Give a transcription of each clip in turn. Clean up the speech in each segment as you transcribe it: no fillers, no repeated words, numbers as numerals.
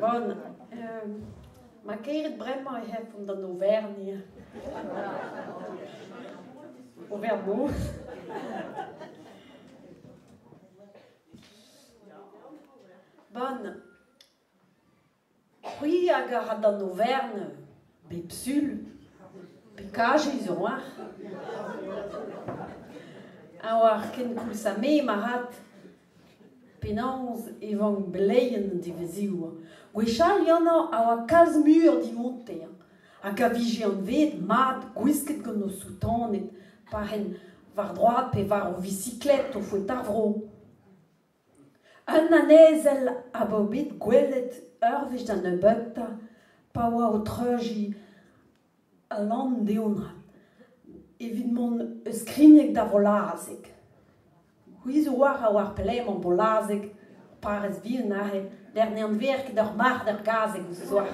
Bon, ma keret bremañ e c'hellfomp d'an Auvergne. Auvergne. Bon, c'hwi hag a ra d'an Auvergne bep sul, pe kaje zo war. A oar kenkoulz ha me, marc'had. Penaos e vank beleien an devezhioù. Gwechall Yann a oa kalz muioc'h dionte hag a vije anveet mat gwisket gant o soutaned pa ren war droad pe war o bisiklet o foetañ ar vro. Un anezel a vo bet gwelet ur wech da nebeutañ pa oa o treuziñ al lann deomp evit mont eus Skrigneg da Volazeg. C'hwi zo war a oar pelec'h emañ Bolazeg, parrez vihan aze, lec'h ne anveer ket ur marc'h d'ur gazeg ouzh e zoar.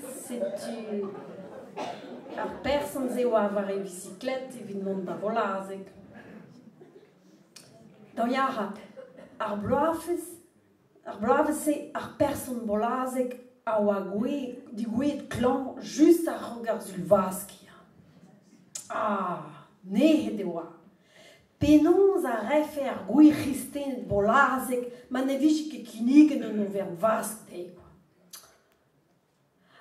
Setu ar person-se oa war e visiklet evit mont da Volazeg. D'an yac'had, ar bloavezh Ar bloavezh-se, ar person Bolazeg a oa degouezhet klañv just a-raok ar Sul-Vaskiñ. Ah, nec'het e oa. Penaos a rafe ar gwir c'hristened Bolazeg ma ne vije ket kinniget un oferenn-vask dezhe kwa.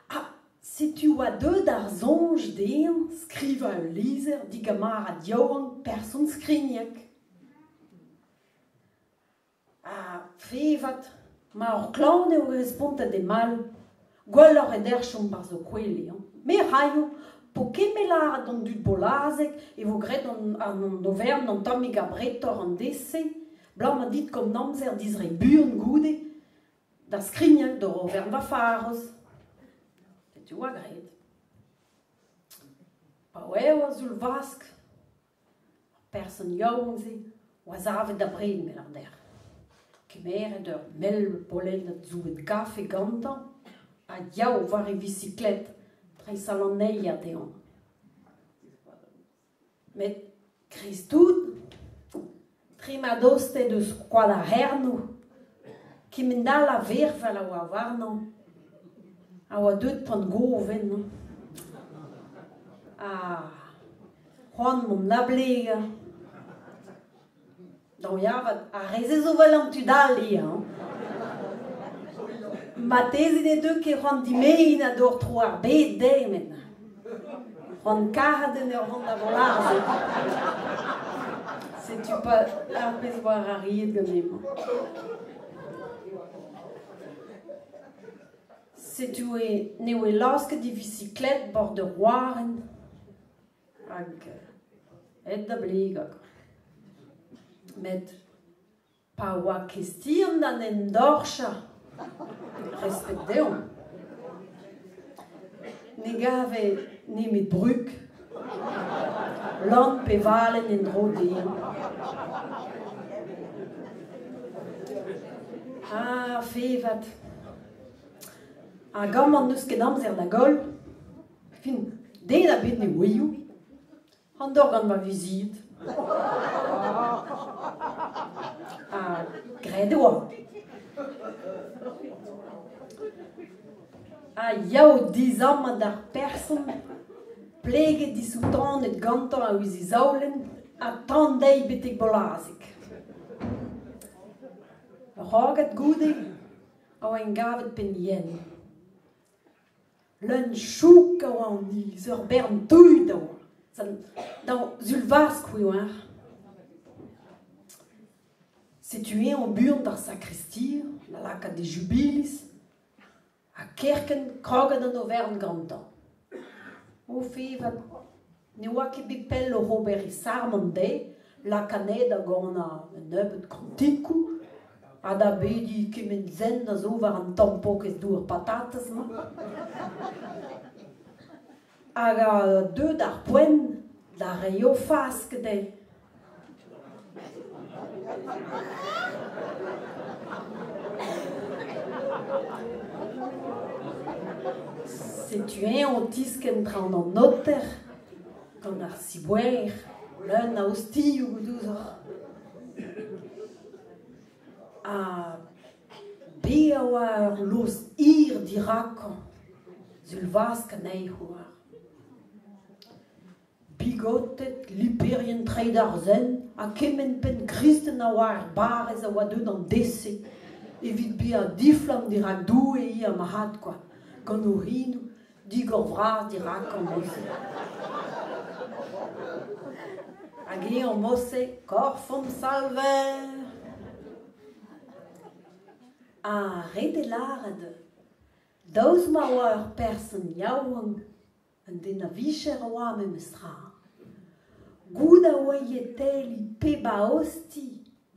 Ha setu oa deuet ar soñj dezhañ skrivañ ul lizher digamarad yaouank person Skrigneg. Ha fevat, ma oc'h klañv eo respontet eo mall. Gwelloc'h eo dec'h chom 'barzh ho kwele hañ. Me 'raio, 'po ket me lâret d'an dud Bolazeg e vo graet an oferenn an tammig abretoc'h an deiz-se, 'blam dit gant amzer dizreiñ buan goude da skrignal d'hor oferenn va farroz. Setu 'oa graet. Pa oa eo Sul-Vask. Ar person yaouank-se oa savet da bred me 'lar dec'h. Kemeret ur mell bolennad soubenn kafe gantañ ha yav war e visiklet dreist al lanneier dezhañ. Met kreiz-tout, tre ma dostae deus koad ar C'hernoù, kement-all a verval a oa warnañ a oa deuet poan-gof ennañ. Ha C'hoant mont da blegañ. Daou ya avat, ar re-se zo 'vel an tud all ivez hañ. Marteze ne deu ket c'hoant dimeziñ na d'ober tro ar bed dezhe met c'hoant karet en ur vont da Volazeg. Setu pa ar pezh 'oa arriet ganin. Setu n'eo laosket e visiklet bord ur warenn. Hag aet da blegañ. Met pa oa kestion d'an endorchañ, respet dezhañ, ne gave nemet brug, lann pe valenn en-dro dezhañ. Ah, fevat! Hag amañ n'eus ket amzer da goll. Fin, den ebet ne ouio. An dor gant ma vizied. Ha graet e oa. Ha yaou dizammet ar person, pleget disoutanet gantañ a-us e zaolenn ha tan dezhi betek Bolazeg. Ur c'horgad goude a oa engavet penn yen. Leun-chouk a oa an iliz, ur bern tud a oa. Da Sul-Vask e oa. Setu-eñ buan d'ar sakristi, da lakaat e jubiliz, ha kerkent kroget an oferenn gantañ. O fevat, ne oa ket bet pell oc'h ober e sarmon dezhe, lakaat anezhe da ganañ un nebeud kantikoù ha da bediñ kement zen a zo war an tamm pokez dour patatez-mañ. Hag a deu d'ar poent da reiñ o fask dezhe. Setu-eñ o tiskenn traoñ an noter gant ar siboer leun a ostilhoù ouzhoc'h. Ha a oa ur lost hir dirakañ, Sul Vask anezhi c'hoar. Bigoted, liperien treid ar sent ha kement penn kristen a oa er barrez a oa deuet an deiz-se evit bezañ diflamm dirak Doue ivez marc'had kwa, gant o c'hinoù digor vras dirakañ mod-se. Hag eñ mod-se korf hon Salver. Ha ret eo lâret, daoust ma oa ur person yaouank, un den a vicher a oa memes tra. Goût a oa teliñ pep a osti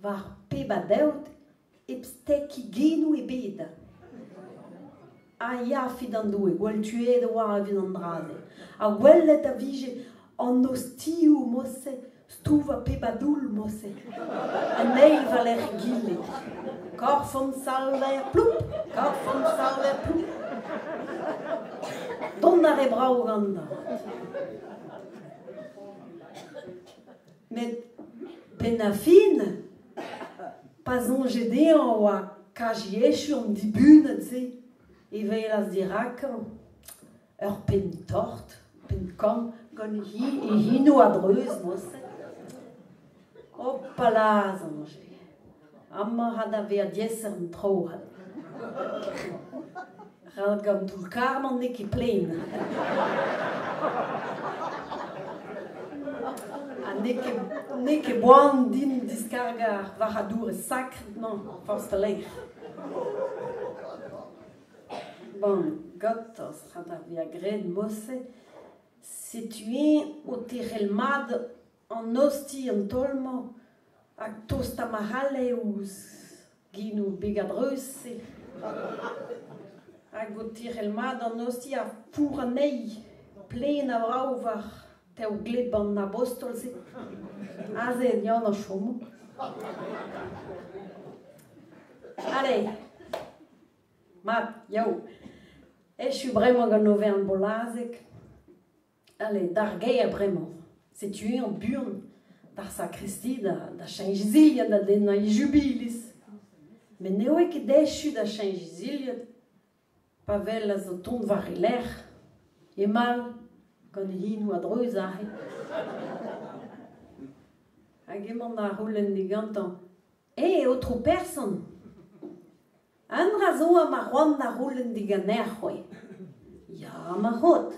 war pep a deod hep stekiñ genoù ebet. Ha ya, fidandoue, gwall tuet e oa evit an dra-se. Ha gwelet a vije an ostilhoù mod-se stouvañ pep a doull mod-se. An eil war-lerc'h egile. Korf hon Salver, ploup! Korf hon Salver, ploup! Dont a rae brav gantañ. Met penn ar fin, pa soñje dezhañ oa kazi echu an dibunad-se e welas dirakañ ur penn tort, penn kamm gant e c'hinoù a-dreuz mod-se. Hopala, soñje, amañ 'ra da vezañ diaesoc'h an traoù avat. Rak an toull-karr-mañ n'eo ket plaen. Ha n'eo ket boan din diskargañ ar varc'hadourezh sakr-mañ forzh pelec'h. Bon, gortoz 'ra da vezañ graet mod-se. Setu-eñ o terc'hel mat an ostilh an taol-mañ hag tostañ ma c'halle ouzh genoù beg a-dreuz-se. Hag o terc'hel mat an ostilh a four anezhi plaen ha brav war tev gleb an abostol-se. Aze eo an chomo. Allez, mat, yaou. Echu bremañ gant overenn Bolazeg. Allez, d'ar gêr bremañ. Setu-eñ buan d'ar sakristidi da cheñch iziliad da dennañ e jubilis. Met ne oe ket echu da cheñch iziliad pa welas o tont war e lerc'h Emal gant e c'hinoù a-dreuz aze. Hag emañ da c'houlenn digantañ Eh, aotrou person! Un dra zo ha ma c'hoant da c'houlenn diganec'h c'hwi. Ya, ma c'hod,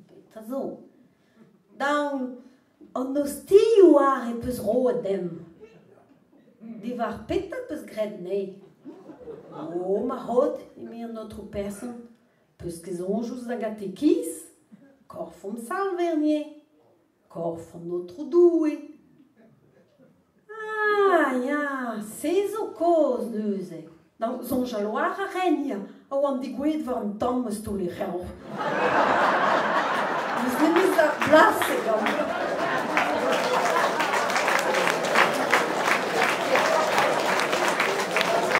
petra zo? Daon, an ostilhoù àr e peus roet demp. Diwar petra 'peus graet anezhe? Oh, ma c'hod, eme an aotrou person, 'peus ket soñj ouzh da gatekiz? Korf hon Salver ivez. Korf an Aotrou Doue. Ah ya, se zo kaoz neuze. Da soñjal war a ren ya, a oan degouezhet war an tamm eus taol e c'herv. N'eus nemet ar plas.